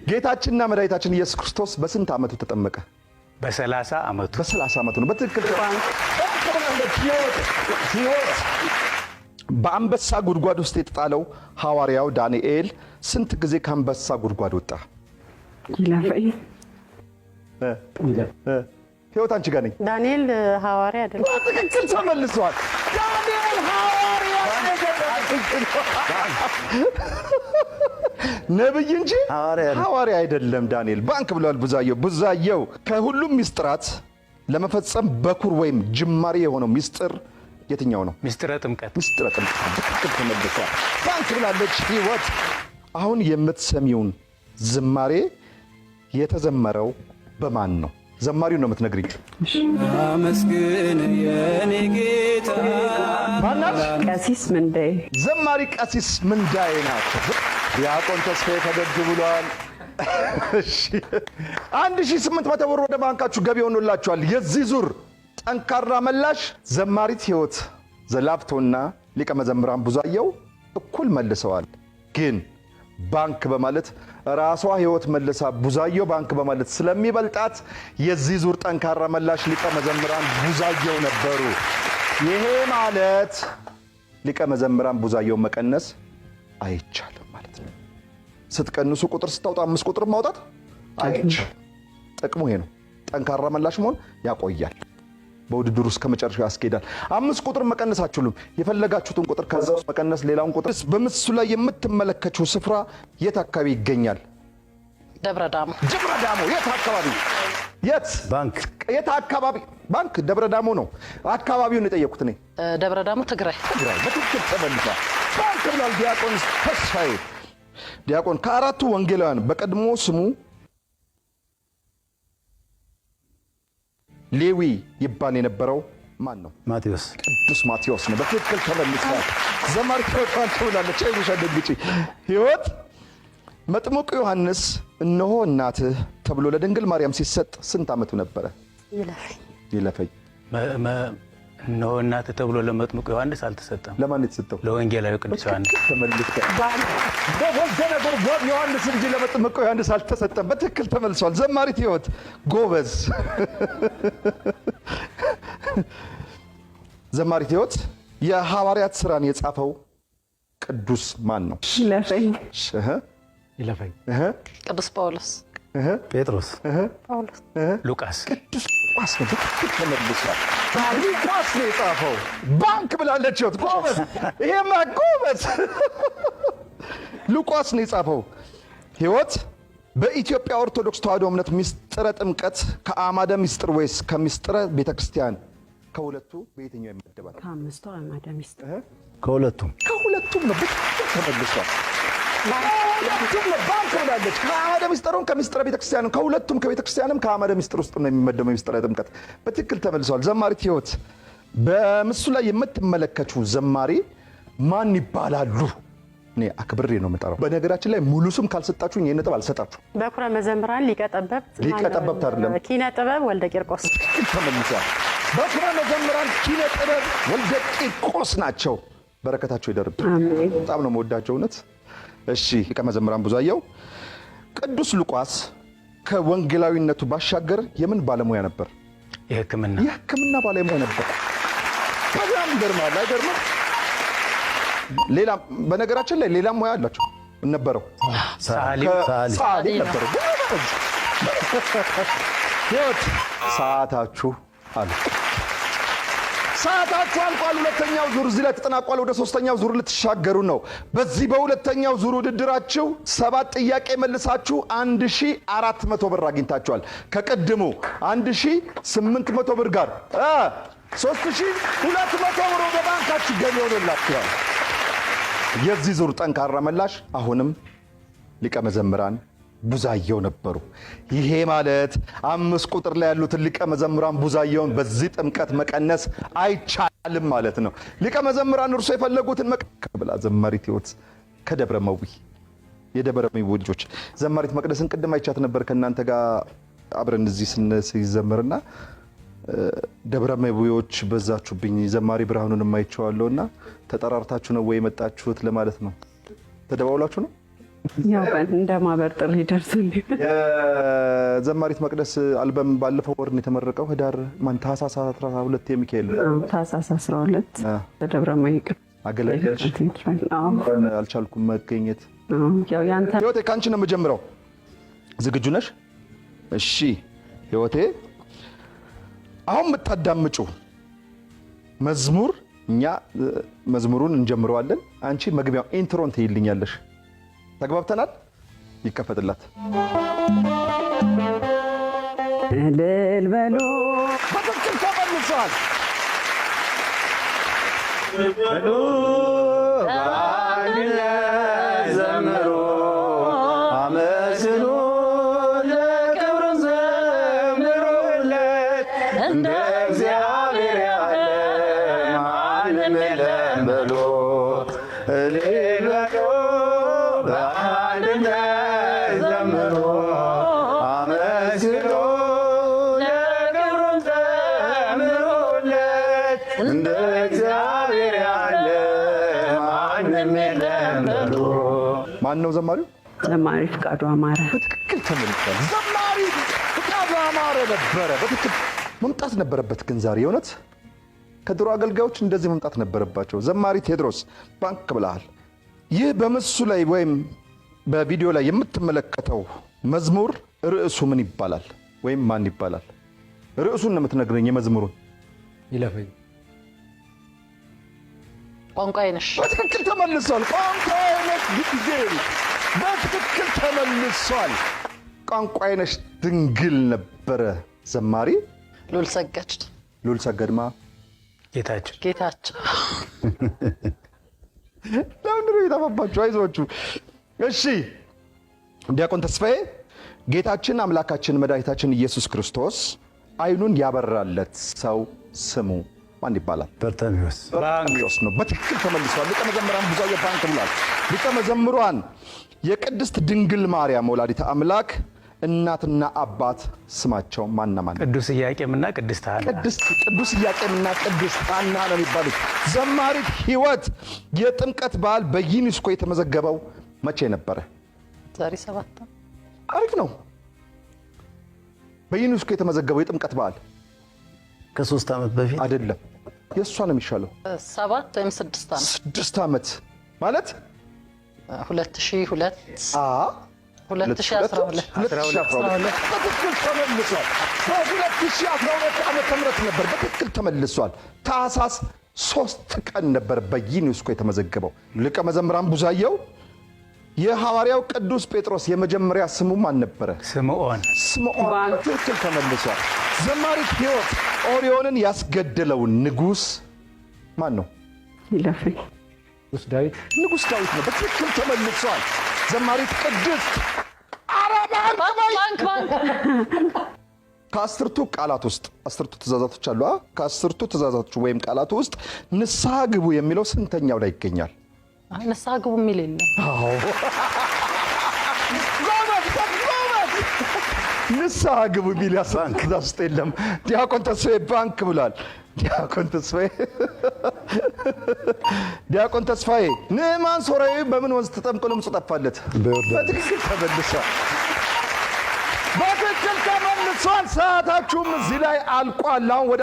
ጌታችንና መድኃኒታችን ኢየሱስ ክርስቶስ በስንት ዓመቱ ተጠመቀ? በ30 ዓመቱ። በ30 ዓመቱ ነው። በትክክል ህይወት። በአንበሳ ጉድጓድ ውስጥ የተጣለው ሐዋርያው ዳንኤል ስንት ጊዜ ከአንበሳ ጉድጓድ ወጣ? ይለፈኝ። ህይወት አንቺ ጋር ነኝ። ዳንኤል ሐዋርያ አይደለም። በትክክል ተመልሷል። ዳንኤል ሐዋርያ ነብይ እንጂ ሐዋርያ አይደለም። ዳንኤል ባንክ ብሏል። ቡዛየው ቡዛየው ከሁሉም ሚስጥራት ለመፈጸም በኩር ወይም ጅማሬ የሆነው ሚስጥር የትኛው ነው? ሚስጥረ ጥምቀት። ሚስጥረ ጥምቀት በትክክል ተመልሷል። ባንክ ብላለች ህይወት። አሁን የምትሰሚውን ዝማሬ የተዘመረው በማን ነው? ዘማሪው ነው የምትነግሪኝ። አመስግን የኔ ጌታ። ማናት? ቀሲስ ምንዳዬ። ዘማሪ ቀሲስ ምንዳዬ ናቸው። ዲያቆን ተስፋዬ ፈገግ ብሏል። እሺ፣ 1800 ብር ወደ ባንካችሁ ገቢ ሆኖላችኋል። የዚህ ዙር ጠንካራ መላሽ ዘማሪት ህይወት ዘላፍቶና ሊቀ መዘምራን ቡዛየው እኩል መልሰዋል። ግን ባንክ በማለት ራሷ ህይወት መልሳ ቡዛየው ባንክ በማለት ስለሚበልጣት የዚህ ዙር ጠንካራ መላሽ ሊቀ መዘምራን ቡዛየው ነበሩ። ይሄ ማለት ሊቀ መዘምራን ቡዛየው መቀነስ አይቻልም ማለት ነው። ስትቀንሱ ቁጥር ስታውጣ 5 ቁጥር ማውጣት አይቻልም። ጥቅሙ ይሄ ነው። ጠንካራ መላሽ መሆን ያቆያል። በውድድሩ እስከ መጨረሻው ያስኬዳል። 5 ቁጥር መቀነስ አትችሉም። የፈለጋችሁትን ቁጥር ከዛ ውስጥ መቀነስ፣ ሌላውን ቁጥር። በምስሉ ላይ የምትመለከችው ስፍራ የት አካባቢ ይገኛል? ደብረ ዳሞ። ደብረ ዳሞ የት አካባቢ? የት ባንክ። የት አካባቢ? ባንክ ደብረ ዳሞ ነው። አካባቢውን የጠየኩት እኔ። ደብረ ዳሞ ትግራይ። ትግራይ በትክክል ተመልሷል። ባንክ ብሏል ዲያቆን ተስፋዬ። ዲያቆን ከአራቱ ወንጌላውያን በቀድሞ ስሙ ሌዊ ይባል የነበረው ማን ነው? ማቴዎስ። ቅዱስ ማቴዎስ ነው። በትክክል ተመልሷል። ዘማሪ ህይወት ትውላለች። አይዞሽ አትደንግጪ። ህይወት መጥምቁ ዮሐንስ እነሆ እናትህ ተብሎ ለድንግል ማርያም ሲሰጥ ስንት ዓመቱ ነበረ? ይለፈኝ። ይለፈኝ። እነሆ እናትህ ተብሎ ለመጥምቁ ዮሐንስ አልተሰጠም። ለማን የተሰጠው? ለወንጌላዊ ቅዱስ ዮሐንስ። ተመልሷል። በወልደ ነጎድጓድ ዮሐንስ እንጂ ለመጥምቁ ዮሐንስ አልተሰጠም። በትክክል ተመልሷል። ዘማሪት ህይወት ጎበዝ። ዘማሪት ህይወት የሐዋርያት ስራን የጻፈው ቅዱስ ማን ነው? ይለፈኝ። ይለፈኝ። ቅዱስ ጳውሎስ። ጴጥሮስ። ጳውሎስ። ሉቃስ። ቅዱስ ሉቃስ ነው። በትክክል ተመልሷል። ሉቃስ ነው የጻፈው። ባንክ ብላለች ህይወት። ጎበዝ። ይሄማ ጎበዝ። ሉቃስ ነው የጻፈው። ህይወት በኢትዮጵያ ኦርቶዶክስ ተዋሕዶ እምነት ሚስጥረ ጥምቀት ከአማደ ሚስጥር ወይስ ከሚስጥረ ቤተክርስቲያን ከሁለቱ በየትኛው ይመደባል? ከአምስቱ አዕማደ ሚስጥር። ከሁለቱም። ከሁለቱም ነው። በትክክል ተመልሷል። ከሁለቱም ነው። ባንክ ብላለች። ከአማደ ሚስጥሩም ከሚስጥረ ቤተክርስቲያንም ከሁለቱም ከቤተክርስቲያንም ከአማደ ሚስጥር ውስጥ ነው የሚመደበው ሚስጥረ ጥምቀት። በትክክል ተመልሷል። ዘማሪት ህይወት በምስሉ ላይ የምትመለከችው ዘማሪ ማን ይባላሉ? እኔ አክብሬ ነው የምጠራው። በነገራችን ላይ ሙሉ ስም ካልሰጣችሁኝ ይሄን ነጥብ አልሰጣችሁም። በኩረ መዘምራን ሊቀ ጠበብት ሊቀ ጠበብት አይደለም። ኪነ ጥበብ ወልደ ቂርቆስ። ትክክል ተመልሷል። በኩረ መዘምራን ኪነ ጥበብ ወልደ ቂርቆስ ናቸው። በረከታቸው ይደርብ። በጣም ነው የምወዳቸው እውነት። እሺ ሊቀ መዘምራን ቡዛየው፣ ቅዱስ ሉቃስ ከወንጌላዊነቱ ባሻገር የምን ባለሙያ ነበር? የሕክምና። የሕክምና ባለሙያ ነበር። በጣም ይገርማል። አይገርምም? ሌላ በነገራችን ላይ ሌላ ሙያ አላቸው ነበረው። ሰዓሊ። ሰዓሊ ነበሩ። ህይወት ሰዓታችሁ አሉ። ሰዓታችሁ አልቋል። ሁለተኛው ዙር እዚህ ላይ ተጠናቋል። ወደ ሶስተኛው ዙር ልትሻገሩ ነው። በዚህ በሁለተኛው ዙር ውድድራችሁ 7 ጥያቄ መልሳችሁ 1400 ብር አግኝታችኋል። ከቅድሙ 1800 ብር ጋር 3200 ብር ወደ ባንካችሁ ገቢ ሆኖላችኋል። የዚህ ዙር ጠንካራ መላሽ አሁንም ሊቀ መዘምራን ቡዛየው ነበሩ። ይሄ ማለት 5 ቁጥር ላይ ያሉትን ሊቀ መዘምራን ቡዛየውን በዚህ ጥምቀት መቀነስ አይቻልም ማለት ነው። ሊቀ መዘምራን እርሶ የፈለጉትን ብላ ዘማሪት ህይወት ከደብረ መዊ የደብረ መዊ ልጆች ዘማሪት መቅደስን ቅድም አይቻት ነበር ከእናንተ ጋር አብረን እዚህ ስንዘምርና ደብረ መዊዎች በዛችሁብኝ፣ ዘማሪ ብርሃኑን አይቼዋለሁና ተጠራርታችሁ ነው ወይ የመጣችሁት ለማለት ነው። ተደባውላችሁ ነው? ያው እንደ ማህበር ጥሪ ደርሶን የዘማሪት መቅደስ አልበም ባለፈው ወር ነው የተመረቀው። ህዳር ማን ታህሳስ 12 የሚካኤል ታህሳስ 12 በደብረ ማይቅ አገለገልሽ። እንኳን አልቻልኩም መገኘት። ያው ያንተ ህይወቴ ከአንቺ ነው የምጀምረው። ዝግጁ ነሽ? እሺ ህይወቴ፣ አሁን የምታዳምጩ መዝሙር እኛ መዝሙሩን እንጀምረዋለን። አንቺ መግቢያው intro ን ትይልኛለሽ። ተግባብተናል? ይከፈትላት። እልል በሉ። በትክክል ተመልሷል። ዘምሩ አመስግኑ ለክብሩ ዘምሩለት እንደ እግዚአብሔር ያለ ማንም የለም በሉ እልል በሉ በአንድነት ዘምሩ አመስግኑ ለክብሩ ዘምሩለት እንደ እግዚአብሔር ያለ ማንም የለም በሉ። ማን ነው ዘማሪው? ዘማሪ ፍቃዱ አማረ። በትክክል ተመልሷል። ዘማሪ ፍቃዱ አማረ ነበረ። በትክክል መምጣት ነበረበት። ግን ዛሬ የእውነት ከድሮ አገልጋዮች እንደዚህ መምጣት ነበረባቸው። ዘማሪ ቴዎድሮስ ባንክ ብለሃል። ይህ በምስሉ ላይ ወይም በቪዲዮ ላይ የምትመለከተው መዝሙር ርዕሱ ምን ይባላል ወይም ማን ይባላል? ርዕሱን ነው የምትነግረኝ የመዝሙሩን። ይለፈኝ። ቋንቋዬ ነሽ። በትክክል ተመልሷል። ቋንቋዬ ነሽ ድንግል በትክክል ተመልሷል። ቋንቋዬ ነሽ ድንግል ነበረ ዘማሪ ሉል ሰገድ። ሉል ሰገድማ ጌታቸው። ጌታቸው። ለምንድን ነው የጠፋባችሁ? አይዟችሁ። እሺ ዲያቆን ተስፋዬ፣ ጌታችን አምላካችን መድኃኒታችን ኢየሱስ ክርስቶስ ዓይኑን ያበራለት ሰው ስሙ ማን ይባላል? በርተሚዎስ። በርጤሜዎስ ነው። በትክክል ተመልሷል። ሊቀ መዘምራን ብዙአየሁ ባንክ ብሏል። ሊቀ መዘምሯን፣ የቅድስት ድንግል ማርያም ወላዲተ አምላክ እናትና አባት ስማቸው ማንና ማን? ቅዱስ ኢያቄምና ቅድስት ሐና። ቅዱስ ኢያቄምና ቅድስት ሐና ነው የሚባሉት። ዘማሪት ህይወት፣ የጥምቀት በዓል በዩኔስኮ የተመዘገበው መቼ ነበረ? ዛሬ 7 አሪፍ ነው። በዩኔስኮ የተመዘገበው የጥምቀት በዓል ከ3 ዓመት በፊት። አይደለም፣ የእሷ ነው የሚሻለው። 7 ወይም 6 ዓመት። 6 ዓመት ማለት 2002። አ 2012። 2012 በትክክል ተመልሷል። በ2012 ዓመተ ምህረት ነበር። በትክክል ተመልሷል። ታህሳስ 3 ቀን ነበር በዩኔስኮ የተመዘገበው። ሊቀ መዘምራን ቡዛየው፣ የሐዋርያው ቅዱስ ጴጥሮስ የመጀመሪያ ስሙ ማን ነበረ? ስምዖን። ስምዖን በትክክል ተመልሷል። ዘማሪት ህይወት፣ ኦሪዮንን ያስገደለው ንጉስ ማን ነው? ይለፈኝ። ንጉስ ዳዊት። ንጉስ ዳዊት ነው። በትክክል ተመልሷል። ዘማሪት ቅድስት፣ ኧረ ባንክ በይ! ባንክ ባንክ። ከአስርቱ ቃላት ውስጥ፣ አስርቱ ትእዛዛቶች አሉ። አ? ከአስርቱ ትእዛዛቶች ወይም ቃላት ውስጥ ንስሐ ግቡ የሚለው ስንተኛው ላይ ይገኛል? አይ፣ ንስሐ ግቡ የሚል የለም። ጎበዝ ጎበዝ! ንስሐ ግቡ የሚል የአስርቱ ትእዛዝ ውስጥ የለም። ዲያቆን ተስፋዬ ባንክ ብሏል። ዲያቆን ተስፋዬ፣ ንዕማን ሶርያዊ በምን ወንዝ ተጠምቆ ለምጹ ጠፋለት? በዮርዳኖስ። በትክክል ተመልሷል። በትክክል ተመልሷል። ሰዓታችሁም እዚህ ላይ አልቋል። አሁን ወደ